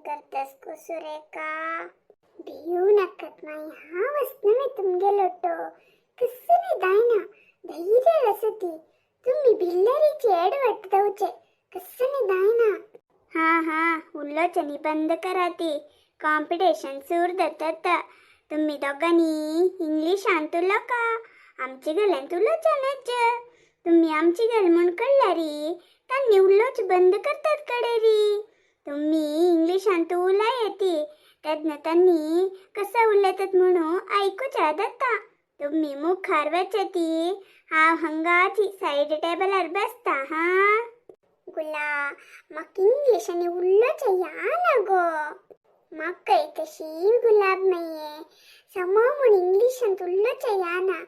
करतस गो सुरेखा. भिवू नाकात माई, हांव आसना मगे तुमगेलो. कसलें जायना, धैर्य आसा ती. तुमी भिल्लरीची एडवट जावचे, कसलें जायना. हां हां, उलोवचें बंद करा ती. कॉम्पिटिशन सुरू जाता. तुमी दोगांनी इंग्लिशांत उलोवका, आमचे गल्यांत उलोवचें न्हय. तुमी आमची गल म्हूण कळ्ळ्यारी तांणी उलोवचें बंद करतात कडेरी. तुमी इंग्लिशांत उलयती तेन्ना तांणी कसो उलयतात म्हणून आयकुच्या जाता. तुमी मुखार वचती, हांव हांगाची सायड टेबलार बसता. हां गुला, म्हाका इंग्लीश आनी उलोवचें याना गो. म्हाकाय तशी गुलाब माये, समा म्हूण इंग्लिशांत उलोवचें याना.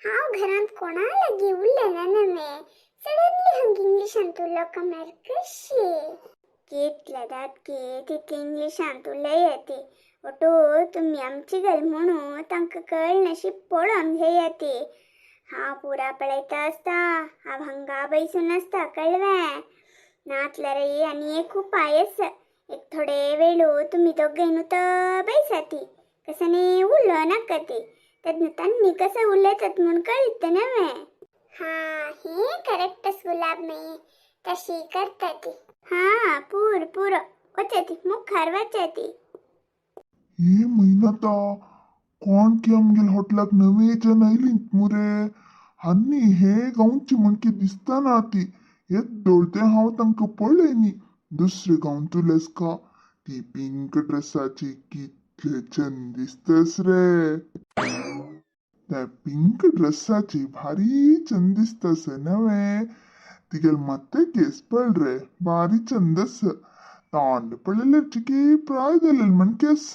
हांव घरांत कोणा लागीं उलयना न्हय, सडनली हांगा इंग्लिशांत उलोवका म्हळ्यार कशें? कितले दातकी तितली इंग्लिशांत उलयाती. ओटू तुमी आमची गल म्हणून तांकां कळनाशी पळोवन घेयाती. हांव पुरा पळयता आसता. हांव हांगा बैसून आसता, कळवें? नातल्यार आनी एक उपाय आसा. एक थोडे वेळू तुमी दोगांय न्हू तर बैसाती, कसं न्ही उलोव नाका ती. तेन्ना तांणी कसं उलयतात म्हूण कळटा न्हय. हा, हे करेक्टच गुलाब माई, तशी करता ती. हा, पूर पुरो, वचाती मुखार वचाती. हे म्हयनाता, कोण की आमगेले हॉटेलाक नवे जन आयलीं मुरे. आनी हे गांवची म्हणकी दिसतना ती. येदोळ तें हांव तांकां पळयनी. दुसरे गांवतुलेस का ती? पिंक ड्रेसाची कितले चंद दिसतस रे. त्या पिंक ड्रेसाची भारी चंद दिसतस नवे. तिगेल मात्ते केस पळ रे, भारी चंद आसा. तांड पळयल्यार चिके प्राय जालेल म्हणकेस.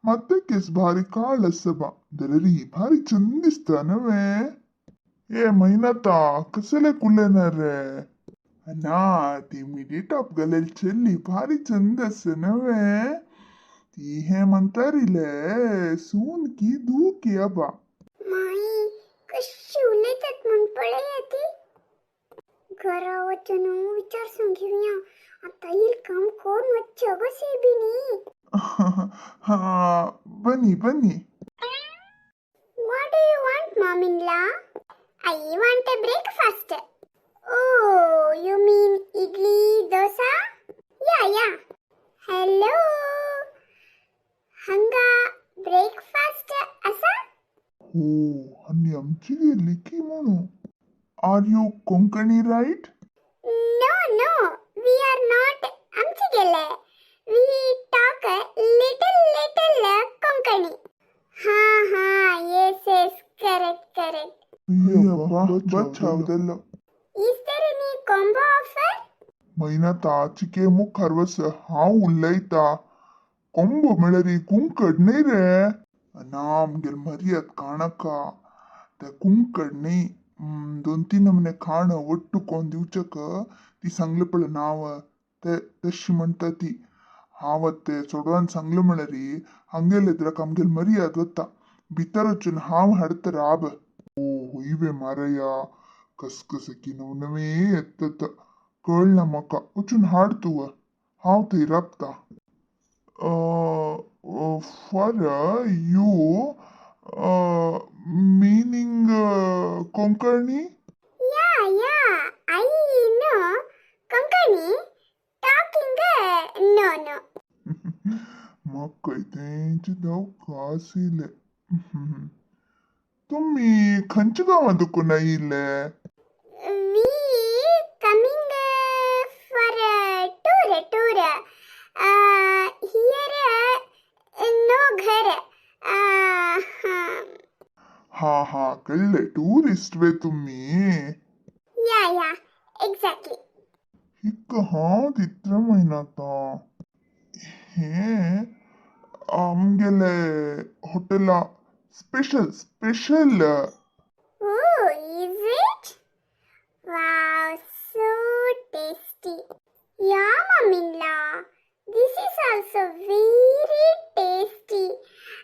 मात्ते केस भारी काळ आसा बा, जाल्यार भारी चंद दिसता नवे. ए मैनाता, कसले कुलेना रे? ना, ती मिडी टॉप घालेली चेल्ली भारी चंद आसा नवे. ती हे म्हणतारीले सून की धूव की आबा? माई, कशी उलयतात म्हूण पळया ती. घरा वचून विचारसून घेवया. आतां येईल काम कोण वच्चें गो सेबिनी. हा, बनी बनी. What do you want, mom-in-law? I want a breakfast. Oh, you mean idli, dosa? Yeah. Hello. हंगा ब्रेकफास्ट असा? हो, आनी आमची गेली की म्हणू. Are you Konkani, right? No, we are not आमचे गेले. We talk little little Konkani. हा हा, yes, correct. बचाव जालो. Is there any combo offer? मैनाता, चिके मुखार वस, हांव उलयता. कोंबो म्हळ्यार कुंकड न्ही रे. ना, आमगेर मर्याद काणका ते कुंकड न्ही. दोन तीन नमने खाण ಒಟ್ಟು कोण दिवचक ती सांगले पळय नांव, ते तशी म्हणटा ती. हांव ते चोडवान सांगले म्हळ्यार हांगेले द्रक आमगेल मर्याद वता. भितर वचून हांव हाडता, राब. ओ होय मारया, कसकसकी नव नवे येतत, कळना म्हाका. वचून हाड तूं, हांव थंय राबता. For you meaning Konkani? Yeah, I know Konkani. Talking, no. म्हाका तेंचे धोका आशिल्ले. तुमी खंयच्या गांवांत दुकून आयिल्ले? We coming for a tour. Here no घर. हा हा, कळ्ळे. टुरिस्ट वे तुमी? Yeah, exactly. हिका हांव तितले म्हयनाता हे आमगेले हॉटेला special special. Oh, is it? Wow, so tasty. Yeah, mom-in-law. This is also very tasty.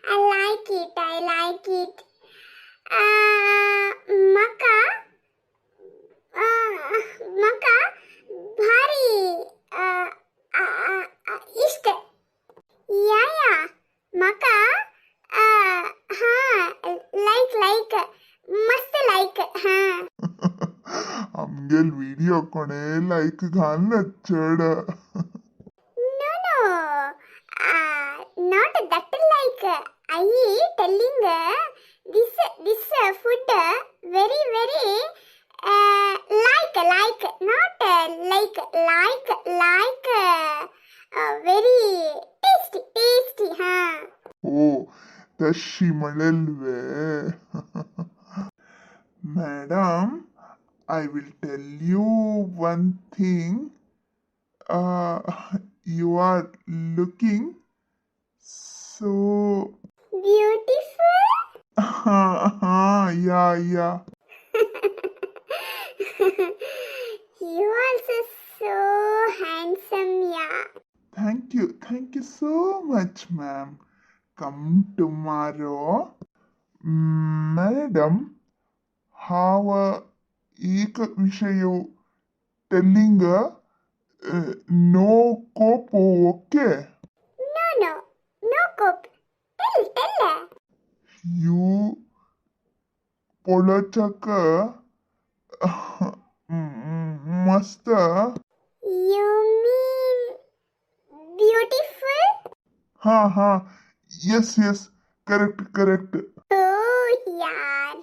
I like it. I like it. म्हाका म्हाका भारी इश्ट. तुमगेल व्हिडिओ कोणे लायक घालना चड. No, no, not that like. I telling this food very very like like not like like like very tasty tasty ಹಾ. ಓ, ತಶಿ म्हणलेल्वे. Madam, I will tell you one thing. You are looking so beautiful. Yeah. You also so handsome, yeah. Thank you, thank you so much, ma'am. Come tomorrow. Madam, हांव एक विशय telling, no ಕೋಪೋ, okay? No, no, no ಕೋಪ್. Tell, tell. You ಪೊಳಚಕ ಮಸ್ತ. You mean beautiful? ಹಾ ಹಾ, yes, correct correct. Oh, yaar.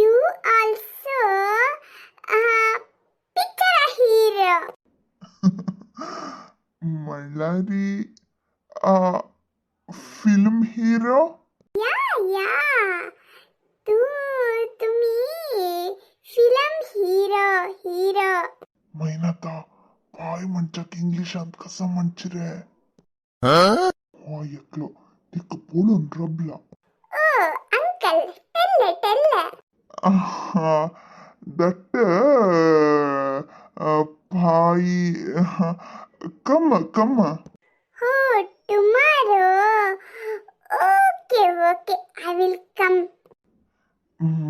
You also picture a hero. म्हणल्यारी film hero? Yeah. तू तुम्ही फिल्म hero hero. मैनाता, पाय म्हणच्याक इंग्लिशांत कसं म्हणचे रे? हो एकलो तिका पळोवन रबला. Oh, uncle, tell, tell. That Bhai come come. Oh, tomorrow. Okay, okay, I will come.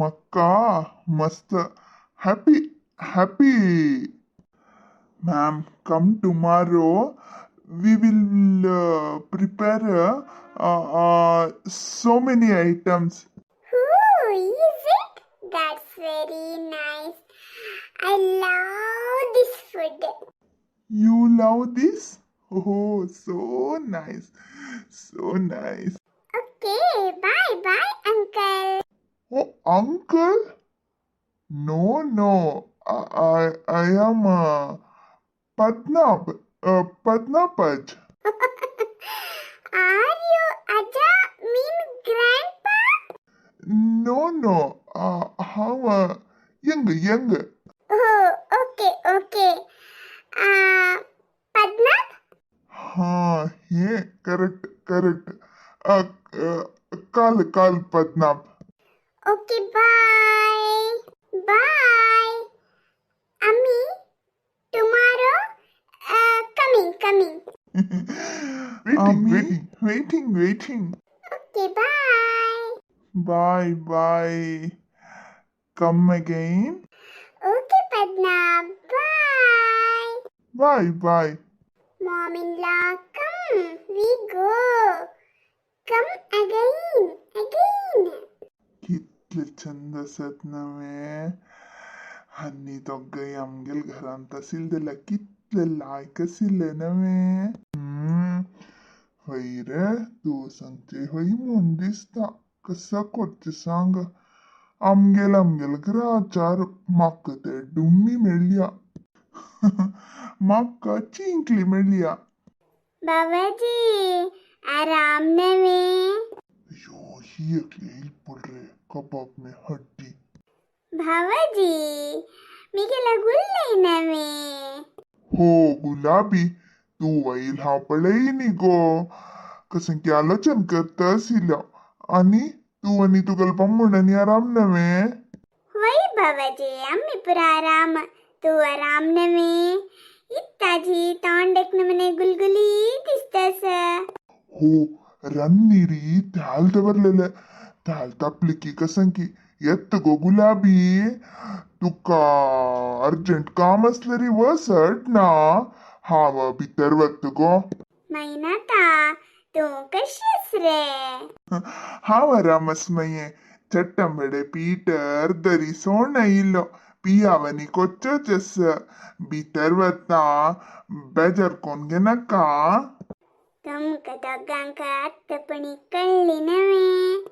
Mecca मस्त happy happy. Ma'am, come tomorrow. We will prepare so many items. Oh, is it? That's very nice. I love this food. You love this? Oh, so nice, so nice. Okay, bye bye, uncle. Oh, uncle? No, no, I am Padnab, Padnabaj. Are you Aja mean grandpa? No, no, how young young. Oh, okay, okay. Padnab? ಹಾ, hey, correct correct. Call call Padnab. Okay, bye. Bye. Ami, tomorrow coming, coming. Waiting, waiting, waiting, waiting. Okay, bye. Bye bye, come again. Okay, Padnab. Bye. Bye bye. Mom-in-law, come. We go. Come again, again. कितले चंद आसात नवे. आनी दोगांय आमगेल घरांत आशिल्ले जाल्यार कितले लायक आशिल्ले नवे. हय रे, तूं सांगचे हय म्हूण दिसता. कसो करचें सांग? आमगेल आमगेल ग्राचार म्हाका ते डुम्मी मेळ्ळ्या, म्हाका चिंकली मेळ्ळ्या. बाबाजी, आराम नवे? अय्यो, ही एकली येयल पड रे, कबाब में हड्डी. भावाजी, मिगेला गुल्लय नवे? हो गुलाबी, तूं वयल हांव पळय न्ही गो, कसं की आलोचन करता आशिल्लो. आनी तूं आनी तुगेलो बामूण आनी आराम नवे? वय बाबाजी, आम्मी पुरा आराम. तूं आराम नवे? इत्ताजी तोंडक नमने गुलगुली दिसतास. हो, रन्नीरी त्याल दवरलेले, त्याल तापली की कसं की येत गो. गुलाबी, तुका अर्जंट काम असले री वसट ना, हांव भितर वता गो. मैनाता, तूं कशी रे? हांव आराम आसमये. चट्टंबडे पीटर दरी सोण आयिल्लो. पियावनी कोच्चोच आसा. भितर वता, बेजार कोण घेनाका. तुमकां दोगांक आत्तपणी कळ्ळी नवे.